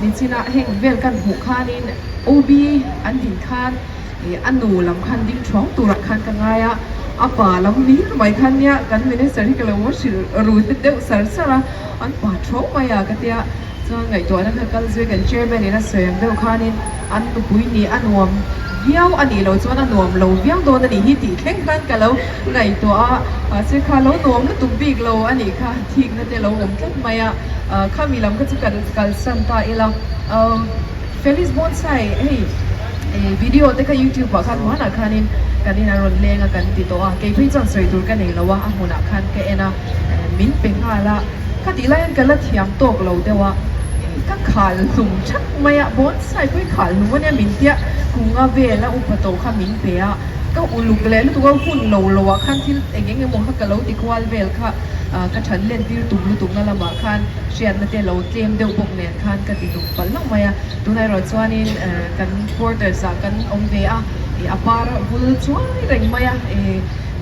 Nichina heng vel kan hmuh khanin OB an din khan a nu lam khan ding thuang turah khan ka ngai a, a pa lam hlir mai khan nia kan minister hi ka lo hrilh ru deuh sar sar a, an pa thuang mai a ka tia chuan ngaihtuahna kha kal zui kan chairman in a sawi ang deuh khanin an nupui nih a nuam viau a nih loh chuan a nuam lo viau dawn a nih hi tih thleng khan ka lo ngaihtuah a, mahse kha lo nuam lutuk bik lo a nih kha thikna te lo awm tlat mai a, khami lam kha chu kan kalsan ta ila. Felis Bonsai hei video te kha youtube ah khan hmanah khanin kan in a rawn leng a kan ti tawh a, kei phei chuan sawi tur ka nei lo a, a hmunah khan ka en a, min pe nghal a, kha tih laiin ka la thiam tawk lo deuh a, ka khal hlum thak mai a, bonsai pawh hi khal hlum ania min tia kunga vel a upa tawh kha min pe a, ka uluk leh lutuk a hun lo lo ah khan thil eng eng emaw kha ka lo ti kual vel kha ka that len tir tum lutuk na lamah khan hriatna te lo tlem deuh bawk nen khan ka ti hlum palh hlauh mai a, tunah erawh chuanin kan quarters ah kan awm ve a, a par vul chuai reng mai a,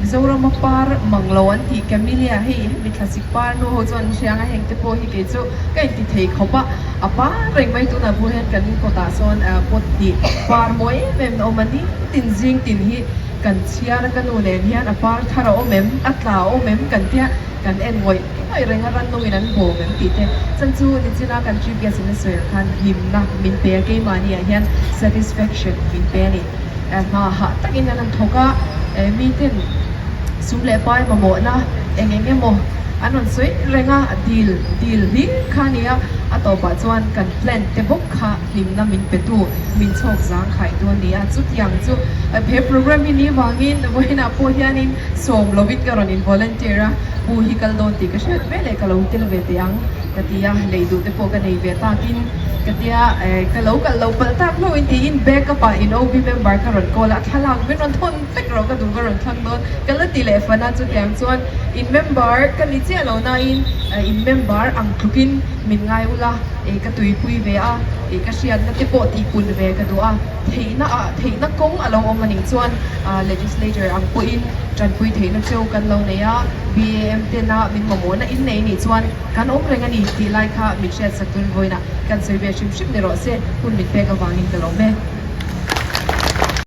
Mizoram a par mang lo an tih Camellia hei hemi thlasik par nu ho chuan an hria ang a, heng te pawh hi kei chu ka inti thei khawp a, a par reng mai tunah pawh hian kan kawtah sawn pot hnih par mawi em em a awm a, nitin zing tin hi kan chhiar a ka nu nen hian a par thar a awm em, a tla a awm em kan tia kan en ngawih ngawih reng a, rannungin an bawm em tih te chan chu nichina kan chief guest in a sawi ang khan hlimna min pe a, keimahni ah hian satisfaction min pe a ni. Hna hah takin an han thawk a, miten sum leh pai mamawhna eng eng emaw an rawn sawi reng a, dil dil hlir kha a ni a, a tawpah chuan kan plan te bawk kha hlimna min petu, min chhawk zang khaitu a ni a, chutiang chu he program hi ni vangin vawiinah pawh hianin sawm lovin ka rawn in volunteer a, pu hi kal dawn tih ka hriat ve leh ka lo tel ve teh ang ka ti a, lei duh te pawh ka nei ve takin ka tia, ka lo kalh lo palh tak hlauhin tiin back up ah in OB member ka rawn call a, thlalak min rawn thawn vek rawh ka duh ka rawn thlang dawn ka la ti leh fan a, chutiang chuan in member ka ni chiah lo nain in member ang tlukin min ngai ula ka tuipui ve a, ka hriatna te pawh tihpun ve ka duh a. Theihna ah theihna kawng a lo awm a nih chuan legislature ang pawhin tanpui theihna cheu kan lo nei a, BAM tena min mamawhna in nei nih chuan kan awm reng a ni tih lai kha min hriatsak tun vawiinah kan sawi ve hrim hrim ni rawh se, hun min pek avangin ka lawm e.